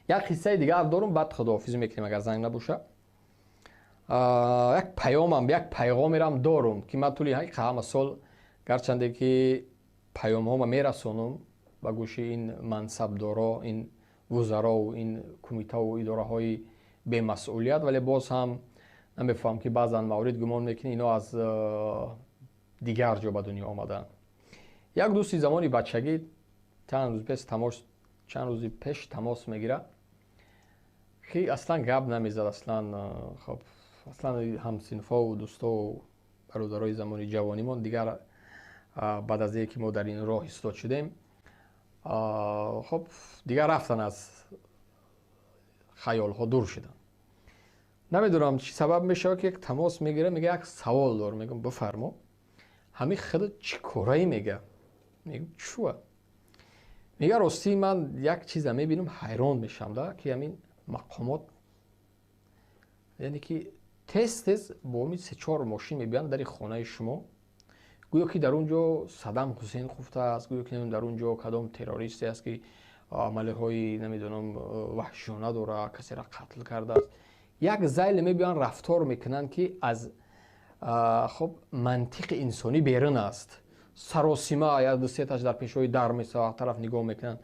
Як қиссаи дигар дорум, баъд худоҳофизӣ мекунем, агар занг набоша. Як паёмам, як пайғомерам дорум, ки ман тӯли ҳама сол, гарчанде ки паёмҳома мерасонум ба гӯши ин мансабдоро, ин вузарову ин кумитаву идораҳои бемасъулият, вале боз ҳам намефаҳмам, ки баъзан маврид гумон мекунӣ, ино аз дигар ҷо ба дунё омадаанд. Як дӯсти замони бачагӣ чанд рӯзи пеш тамос мегирад, ки аслан гап намезад, аслан, хоб, аслан ҳамсинфову дӯстову бародарои замони ҷавонимон дигар, баъд аз ие ки мо дар ин роҳ истод шудем, хоб, дигар рафтан, аз хаёлҳо дур шуданд. Намедонам, чӣ сабаб мешавад, ки як тамос мегирад, мега: «Як савол дорам». Мегӯям: «Бифармо». «Ҳамин худат чӣ кораӣ?» Мега. Мегӯм: «Чӯа?» Мега: «Ростӣ, ман як чиза мебинам, ҳайрон мешавам да, ки ҳамин мақомот, яъне ки тез тез бо ҳамин се-чор мошин мебиёянд дари хонаи шумо, гӯё ки дар он ҷо Саддам Ҳусейн хуфтааст, гӯё ки дар он ҷо кадом террористе аст, ки амалиҳои, намедонам, ваҳшиёна дорад, касеро қатл кардааст. Як зайле мебиёянд, рафтор мекунанд, ки аз, хоб, мантиқи инсонӣ берун аст. Саросима, як ду сеташ дар пешҳои дар месавад, тараф нигоҳ мекунанд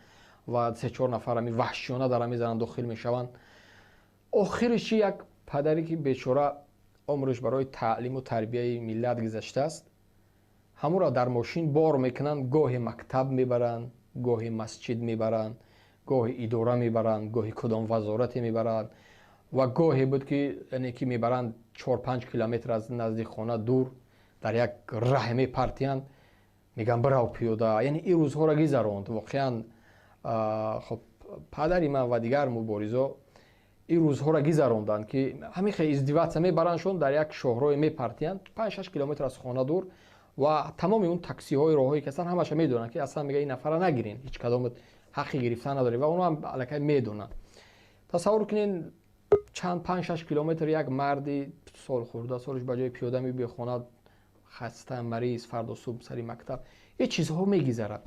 ва се-чор нафар ҳами ваҳшиёна дара мезананд, дохил мешаванд. Охириш чи? Як падаре, ки бечора умраш барои таълиму тарбияи миллат гузаштааст, ҳамуро дар мошин бор мекунанд, гоҳе мактаб мебаранд, гоҳе масҷид мебаранд, гоҳе идора мебаранд, гоҳе кудом вазорате мебаранд ва гоҳе буд, ки яъне ки мебаранд 4-5 километр аз назди хона дур, дар як раҳ мепартиянд, мегӯянд: «Бирав пиёда». Яъне ин рӯзҳоро гузаронд воқеан. Хоб, падари ман ва дигар муборизо ин рӯзҳоро гузаронданд, ки ҳамин хел издеваться мебарандшон, дар як шоҳрое мепартиянд 5-6 километр аз хона дур ва тамоми он таксиҳои роҳҳое ки ҳастанд, ҳамаша медонанд, ки аслан мега: «Ин нафара нагирен, ҳеҷ кадомат ҳаққи гирифтан надоред». Ва онҳо ҳам аллакай медонанд. Тасаввур кунед, чанд 5-6 километр як марди солхӯрда, солиш ба ҷои пиёда мебиё хона, хаста, мариз, фардо субҳ сари мактаб. Ин чизҳо мегузарад,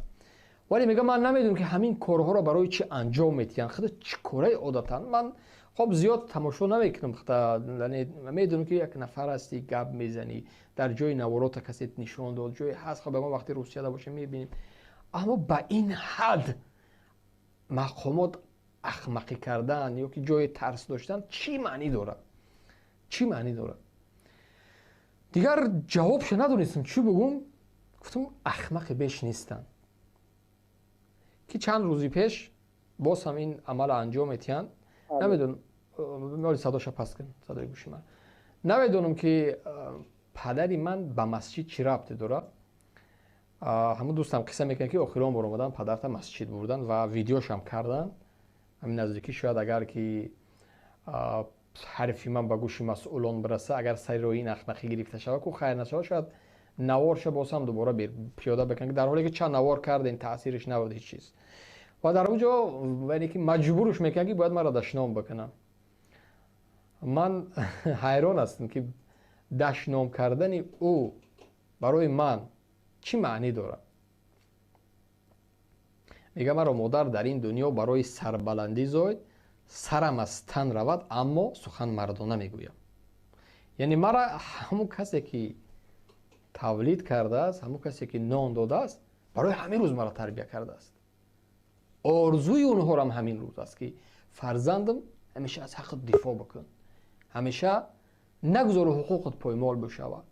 вале мега: «Ман намедонам, ки ҳамин корҳоро барои чӣ анҷом медиҳанд. Худо чӣ кораи одатан?» Ман, хоб, зиёд тамошо намекунам, медонам, ки як нафар ҳастӣ, гап мезанӣ, дар ҷои наворота касе нишон дод, ҷое ҳаст, хоб, ягон вақти Русияда боша, мебинем. Аммо ба ин ҳад мақомот ахмақӣ кардан ё ки ҷои тарс доштан чӣ маънӣ дорад? Чӣ маънӣ дорад? Дигар ҷавобша надонистам, чӣ бугум. Гуфтам: «Ахмақи беш нестанд». Ки чанд рӯзи пеш боз ҳам ин амалро анҷом метиҳанд. Намедонам, оли садоша паст кун, садои гӯши ман. Намедонам, ки падари ман ба масҷид чӣ рабте дорад. Ҳамун дӯстам қисса мекунад, ки охирон бор омадан, падарта масҷид бурдан ва видеошам кардан. Ҳамин наздикӣ шояд, агар ки ҳарфи ман ба гӯши масъулон бираса, агар сари роҳи ин ахмақӣ гирифта шавад, ку хайр нашавад, шояд наворша боз ҳам дубора пиёда бикунад, дар ҳоле ки чанд навор кардем, таъсираш набуд ҳеҷ чиз. Ва дар он ҷо, яъне ки маҷбурш мекунад, ки бояд маро дашном бикунам. Ман ҳайрон ҳастам, ки дашном кардани ӯ барои ман чӣ маънӣ дорад. Мега: «Маро модар дар ин дунё барои сарбаландӣ зоид. Сарам аз тан равад, аммо сухан мардона мегӯям». Яъне мара ҳамун касе, ки тавлид кардааст, ҳамун касе, ки нон додааст, барои ҳамин рӯз маро тарбия кардааст. Орзуи онҳорам ҳамин рӯз аст, ки фарзандам, ҳамеша аз ҳаққат дифоъ бикун, ҳамеша нагузор ҳуқуқат поймол бишавад,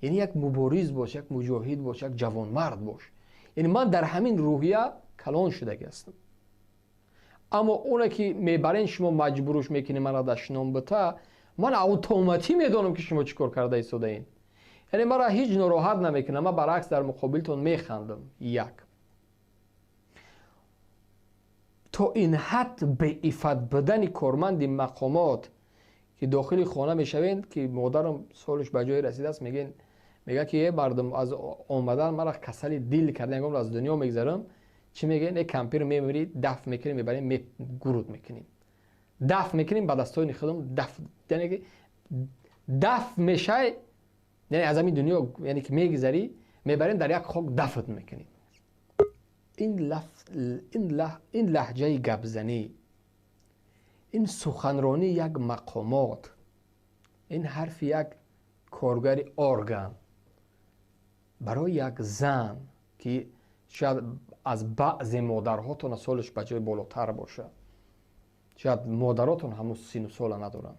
яъне як мубориз бош, як муҷоҳид бош, як ҷавонмард бош. Яъне ман дар ҳамин рӯҳия калон шудагӣ ҳастам. Аммо оне ки мебарен шумо, маҷбуруш мекунӣ мара дашном бита, ман автоматӣ медонам, ки шумо чӣ кор карда истодаед. Яъне мара ҳеҷ нороҳат намекунам, ман баръакс дар муқобилтон механдам. Як то ин ҳад беиффат будани корманди мақомот, ки дохили хона мешавед, ки модарам солиш ба ҷое расидааст, мегӯен, мега, ки: «Е мардум, аз омадан мара касали дил карда, ягон аз дунё мегзарам». Чӣ мегӯен? «Е кампир, мемирӣ, даф мекунем, мебарем, гуруд мекунем, даф мекунем ба дастони худам». Даф, яъне ки даф мешай, яъне аз ҳамин дунё, яъне ки мегзарӣ, мебарем, дар як хок дафт мекунем. Ин лаҳҷаи гапзанӣ. Ин суханронии як мақомот, ин ҳарфи як коргари орган барои як зан, ки шояд аз баъзе модарҳотон солаш ба ҷои болотар бошад, шояд модаротон ҳамун сину сола надоранд.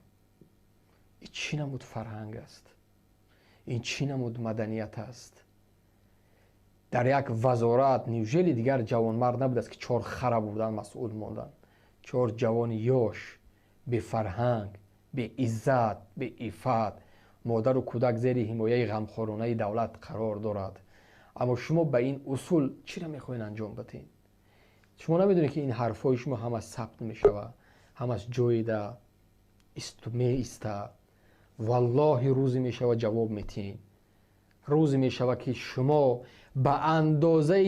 Ин чӣ намуд фарҳанг аст? Ин чӣ намуд маданият аст? Дар як вазорат неужели дигар ҷавонмард набудааст, ки чор хара бурдан масъул монданд? Чор ҷавони ёш, бефарҳанг, беиззат, беиффат, модару кӯдак зери ҳимояи ғамхоронаи давлат қарор дорад. Аммо шумо ба ин усул чиро мехоҳед анҷом додед? Шумо намедонед, ки ин ҳарфҳои шумо ҳамаш сабт мешавад, ҳамаш ҷоида меиста. Валлоҳи, рӯзе мешава, ҷавоб метиҳед. Рӯзе мешава, ки шумо ба андозаи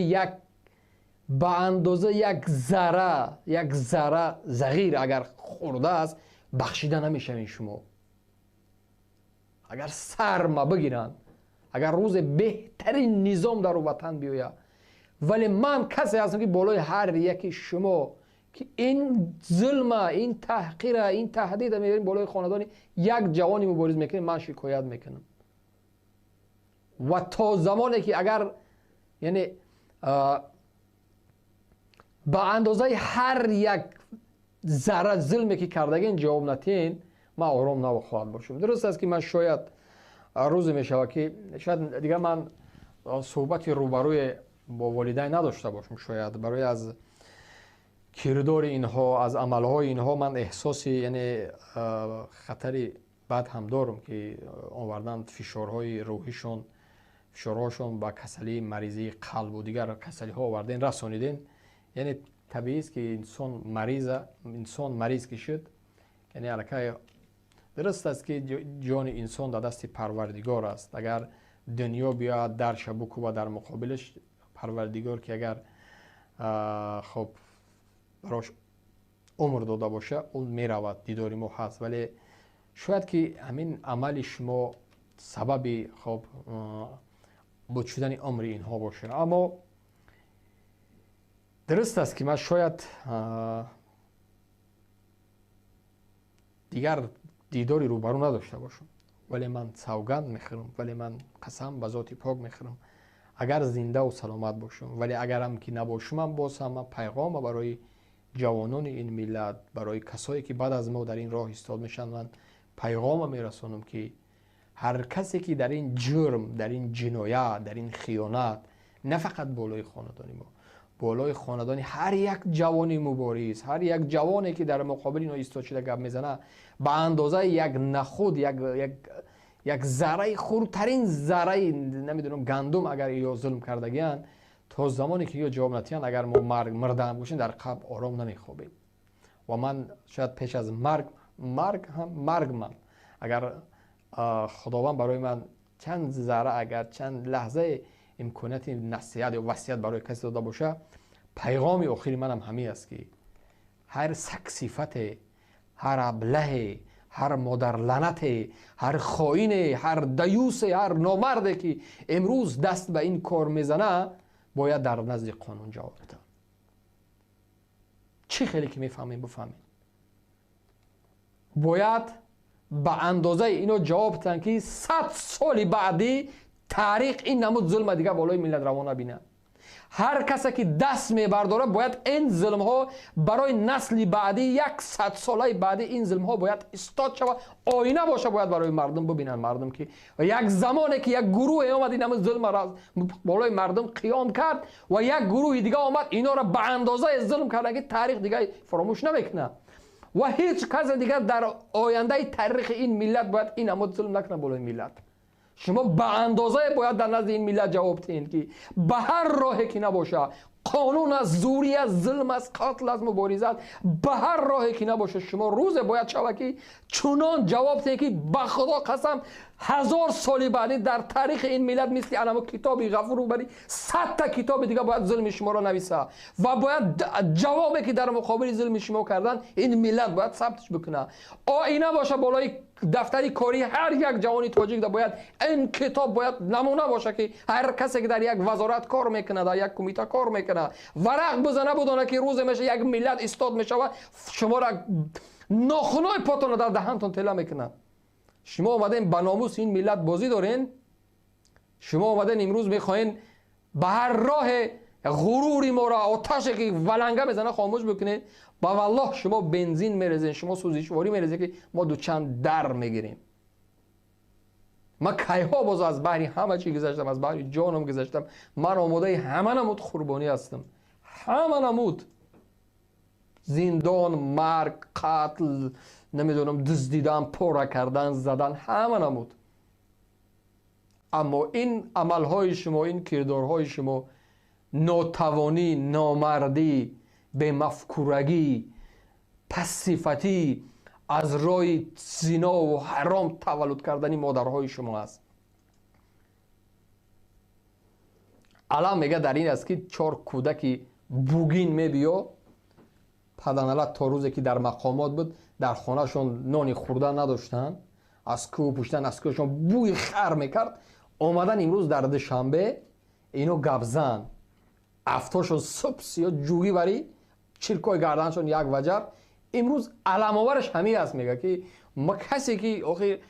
як зарра зағир агар хӯрдааст, бахшида намешавед шумо. Агар сарма бигиранд, агар рӯзе беҳтарин низом дар ватан биёяд, вале ман касе ҳастам, ки болои ҳар яки шумо, ки ин зулма, ин таҳқира, ин таҳдида мебарем болои хонадони як ҷавони мубориз мекунем, ман шикоят мекунам. Ва то замоне ки агар, яъне, ба андозаи ҳар як зарра зулме ки кардагин ҷавоб натиҳен, ман ором нахоҳад бошам. Дуруст аст, ки ман шояд рӯзе мешавад, ки шояд дигар ман суҳбати рӯбарӯе бо волидайн надошта бошам. Шояд барои аз кирдори инҳо, аз амалҳои инҳо ман эҳсоси, яъне, хатари бад ҳам дорам, ки овардан фишорҳои рӯҳишон, фишорҳошон ба касалии маризии қалбу дигар касалиҳо оварден расониден. Яъне, табиист, ки инсон мариза, инсон мариз ки шуд, яъне аллакай дуруст аст, ки ҷони инсон дар дасти Парвардигор аст. Агар дунё биёяд, дарша букӯба, дар муқобилаш Парвардигор, ки агар, хоб, барош умр дода боша, ӯ меравад, дидори мо ҳаст. Вале шояд ки ҳамин амали шумо сабаби, хоб, буд шудани умри инҳо боша. Аммо дуруст аст, ки ман шояд дигар дидори рӯбарӯ надошта бошам, вале ман савганд мехӯрам, вале ман қасам ба зоти пок мехӯрам, агар зиндаву саломат бошам, вале агарам ки набошумам, боз ҳам ман пайғома барои ҷавонони ин миллат, барои касое ки баъд аз мо дар ин роҳ истод мешаванд, ман пайғома мерасонам, ки ҳар касе ки дар ин ҷурм, дар ин ҷиноят, дар ин хиёнат, на фақат болои хонадони мо, болои хонадони ҳар як ҷавони мубориз, ҳар як ҷавоне ки дар муқобили ино истод шуда гап мезана, ба андозаи як нахуд, як зарраи, хурдтарин зарраи, намедонам, гандум агар ё зулм кардагиянд, то замоне ки ё ҷавоб натиҳанд, агар мо марг мирдаам бошем, дар қабр ором намехобем. Ва ман шояд пеш аз марг, марг ҳам марг, ман агар Худованд барои ман чанд зарра, агар чанд лаҳзаи имконияти насиҳат ё васият барои касе дода боша, пайғоми охири манам ҳамин аст, ки ҳар сагсифате, ҳар аблаҳе, ҳар модарланате, ҳар хоине, ҳар даюсе, ҳар номарде ки имрӯз даст ба ин кор мезана, бояд дар назди қонун ҷавоб диҳад. Чӣ хеле ки мефаҳмем, бифаҳмем, бояд ба андозаи ино ҷавоб диҳанд, ки 100 соли баъдӣ таърих ин намуд зулма дигар болои миллат раво набинад. Ҳар касе ки даст мебардорад, бояд ин зулмҳо барои насли баъдӣ, як садсолаи баъдӣ ин зулмҳо бояд истод шавад, оина боша, бояд барои мардум бибинанд мардум, ки як замоне ки як гурӯҳе омад, ин ҳама зулм болои мардум қиём кард ва як гурӯҳи дига омад, инора ба андозаи зулм карданд, ки таърих дига фаромӯш намекунад ва ҳеҷ касе дигар дар ояндаи таърихи ин миллат бояд ин ҳама зулм накунад болои миллат. Шумо ба андозае бояд дар назди ин миллат ҷавоб диҳед, ки ба ҳар роҳе ки набошад, қонун аст, зӯрӣ аст, зулм аст, қатл аст, мубориза аст, ба ҳар роҳе ки набошад, шумо рӯзе бояд шавад, ки чунон ҷавоб диҳед, ки ба Худо қасам, 1000 соли баъдӣ дар таърихи ин миллат мисли анамо китоби Ғафуру бари 100-та китоби дига бояд зулми шуморо нависа ва бояд ҷавобе ки дар муқобили зулми шумо кардан, ин миллат бояд сабтш бикунад, оина боша болои дафтари кории ҳар як ҷавони тоҷик. Да бояд ин китоб бояд намуна боша, ки ҳар касе ки дар як вазорат кор мекунад, дар як кумита кор мекунад, варақ бизана, будона, ки рӯзе меша, як миллат истод мешавад, шуморо. Нохунои потонро дар даҳантон тела мекунад. Шумо омаден ба номуси ин миллат бозӣ дорен. Шумо омаден имрӯз мехоҳен ба ҳар роҳе ғурури моро, оташе ки валанга мезана, хомӯш бикунед. Ба валлоҳ шумо бензин мерезен, шумо сӯзишворӣ мерезен, ки мо дучанд дар мегирем. Ман кайҳо боз аз баҳри ҳама чӣ гузаштам, аз баҳри ҷоном гузаштам. Ман омодаи ҳама намуд қурбонӣ ҳастам, ҳама намуд зиндон, марг, қатл, намедонам, дуздидан, пора кардан, задан, ҳама намуд. Аммо ин амалҳои шумо, ин кирдорҳои шумо нотавонӣ, номардӣ, бемафкурагӣ, пассифатӣ, аз роҳи зинову ҳаром таваллуд кардани модарҳои шумо аст. Алам мега дар ин аст, ки чор кӯдаки бугин мебиё, паданалат то рӯзе ки дар мақомот буд, дар хонашон нони хӯрдан надоштанд, аз кӯҳ пӯштан, аз кӯҳшон бӯи хар мекард. Омадан имрӯз дар Душанбе ино гапзан, афтошон суб сиё ҷугӣ барӣ, чиркои гарданшон як ваҷаб. Имрӯз аламовараш ҳамин аст. Мега ки ма касе ки охир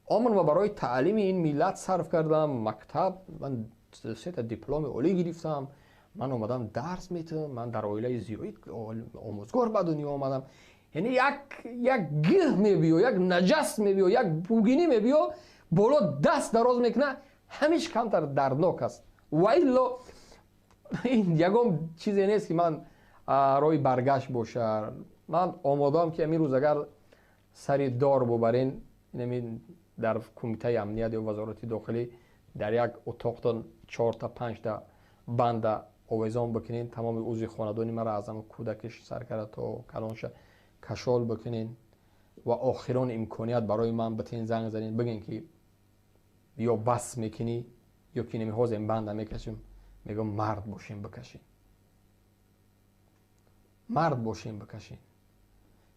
омр ма барои таълими ин миллат сарф кардам, мактаб ман сета дипломи олӣ гирифтам, ман омадам дарс метам, ман дар оилаи зиёӣ омӯзгор ба дунё омадам. Яъне як гиҳ мебиё, як наҷас мебиё, як бугинӣ мебиё, боло даст дароз мекуна, ҳамиш камтар дарднок аст. Ва илло ин ягон чизе нест, ки ман роҳи баргашт бошад. Ман омодаам, ки ҳамин рӯз агар сари дор бубарен, инамин дар кумитаи амният ё вазорати дохилӣ дар як утоқтон чорта панҷта банда овезон бикунен, тамоми узви хонадони маро аз ҳамон кӯдакиш сар карда то калонша кашол бикунен ва охирон имконият барои ман битен, занг занен, бигӯен, ки ё бас мекунӣ, ё ки намехозем банда мекашем. Мегӯям, мард бошем, бикашем, мард бошем, бикашем.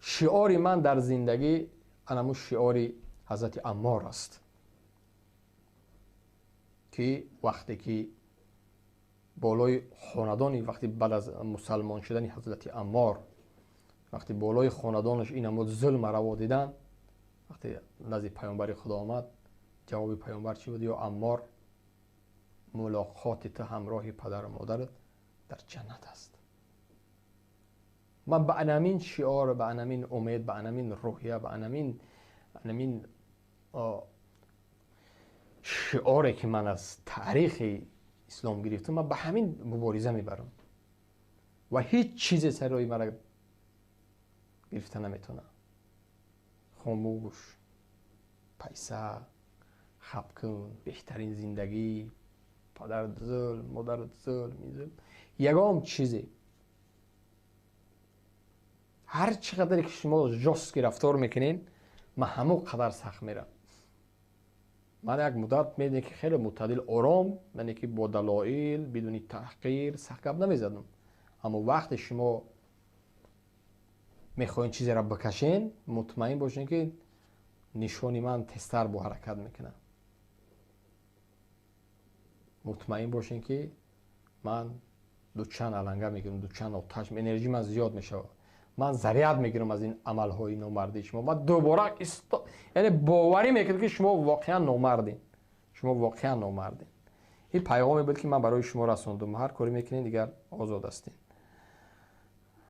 Шиори ман дар зиндагӣ анамун шиори ҳазрати Аммор аст, ки вақте ки болои хонадони, вақти баъд аз мусалмон шудани ҳазрати Аммор, вақти болои хонадонаш ин амуд зулма раво дидан, вақте назди паёмбари Худо омад, ҷавоби паёмбар чӣ буд? Ё Аммор, мулоқоти ту ҳамроҳи падару модарат дар ҷаннат аст. Ман ба анамин шиор, ба анамин умед, ба анамин рӯҳия, ба анамин шиоре, ки ман аз таърихи ислом гирифтам, ман ба ҳамин мубориза мебарам ва ҳеҷ чизе сари роҳи мара гирифта наметавонам. Хомӯш, пайса, хаб кун, беҳтарин зиндагӣ, падарат зулм, модарат зулм, зулм, ягон чизе. Ҳар чӣ қадаре ки шумо жёсткий рафтор мекунед, ман ҳамон қадар сахт мерам. Ман як муддат медонем, ки хеле мӯътадил, ором, яъне ки бо далоил, бидуни таҳқир сахт гап намезадам. Аммо вақте шумо мехоҳед чизеро бикашен, мутмаин бошед, ки нишони ман тезтар бо ҳаракат мекунад. Мутмаин бошед, ки ман дучанд аланга мегирам, дучанд оташ, энержи ман зиёд мешавад, ман заряд мегирам аз ин амалҳои номардии шумо. Ман дубора, яъне боварӣ мекунам, ки шумо воқеан номардед, шумо воқеан номардед. Ин пайғоме буд, ки ман барои шумо расондум. Ҳар коре мекунед, дигар озод ҳастед.